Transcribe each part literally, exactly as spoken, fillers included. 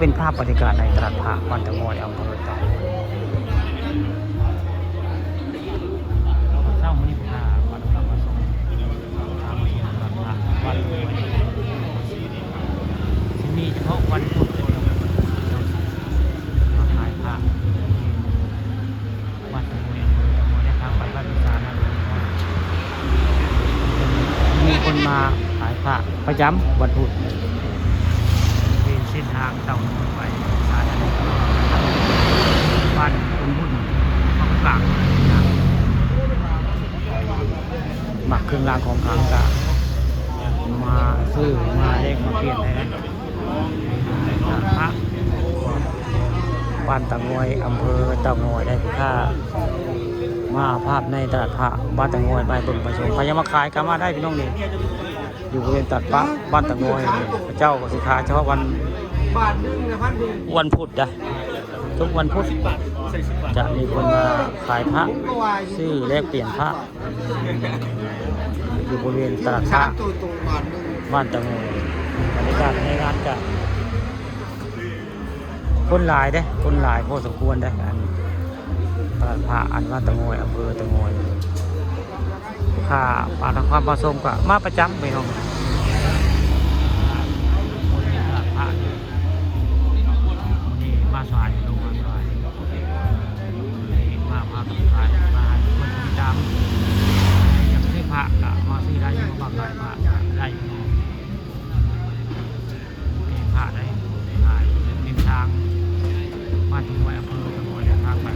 เป็นภาพบรรยากาศในตลาดพระบ้านตะงอย อำเภอตะงอย เช้ามื้อนี้พา พามาส่ง พามาส่งตลาดพระบ้านตะงอย ที่นี่เฉพาะวันพุธเท่านั้น มาขายพระ วัดตะโมย อำเภอตะโมย นะครับ ไปบ้านอีสานนะ มีคนมาขายพระประจำวันพุธ เป็นเส้นทางเต่างอยไปสายอันนี้ บ้านคุณบุญ ของกลาง หมักเครื่องรางของขลังกะ มาซื้อ มาแลกมาเปลี่ยนได้นะ พระ บ้านตะงอย อำเภอตะงอย ได้ค่ะ มาภาพในตลาดพระบ้านตะงอย ไปเบิ่งไปชม ใครยังมาขายก็มาได้พี่น้องนี่ อยู่บริเวณตลาดพระบ้านตะงอย พระเจ้าก็สิขายเฉพาะวัน วันพุธนะ ทุกวันพุธ จะมีคนมาขายพระ ซื้อแลกเปลี่ยนพระ อยู่บริเวณตลาดพระบ้านตะงอย บรรยากาศในงานกะ คนหลายเด้ คนหลายพอสมควรเด้ อันตลาดพระอันบ้านตะงอย อำเภอตะงอย ค่ะ ปานครพระสงฆ์ก็มาประจำพี่น้อง บริเวณตลาดพระนี่ นี่มาสายลงมาสาย มาพากันขาย มาให้คนติดตาม อยากซื้อพระก็มาซื้อได้ มาขายพระก็ได้ มีพระได้ขาย เส้นทางบ้านตะงอย อำเภอตะงอย ทางไป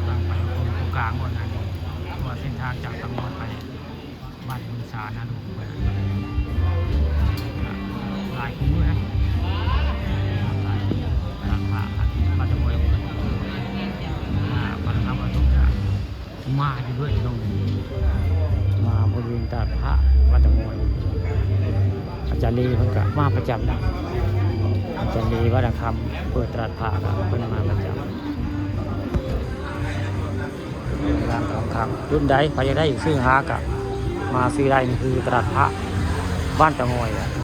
ทางไปตรงกลางบ่อนนั้น เพราะว่าเส้นทางจากตะงอยไป บ้านบึงสานะลูก หลายคู่มื้อนะ หลายคู่มื้อ ตลาดพระ บ้านตะงอย อ่า บ้านตะงอย มาอยู่ด้วยพี่น้อง มาบริเวณตลาดพระบ้านตะงอย อาจารย์ลีเพิ่นก็มาประจำนะ อาจารย์ลีวัฒนธรรม เปิดตลาดพระก็เพิ่นมาประจำ ร้านทองคำ รุ่นใดใครอยากได้ซื้อหากะ มาซื้อได้ นี่คือตลาดพระบ้านตะงอยอะ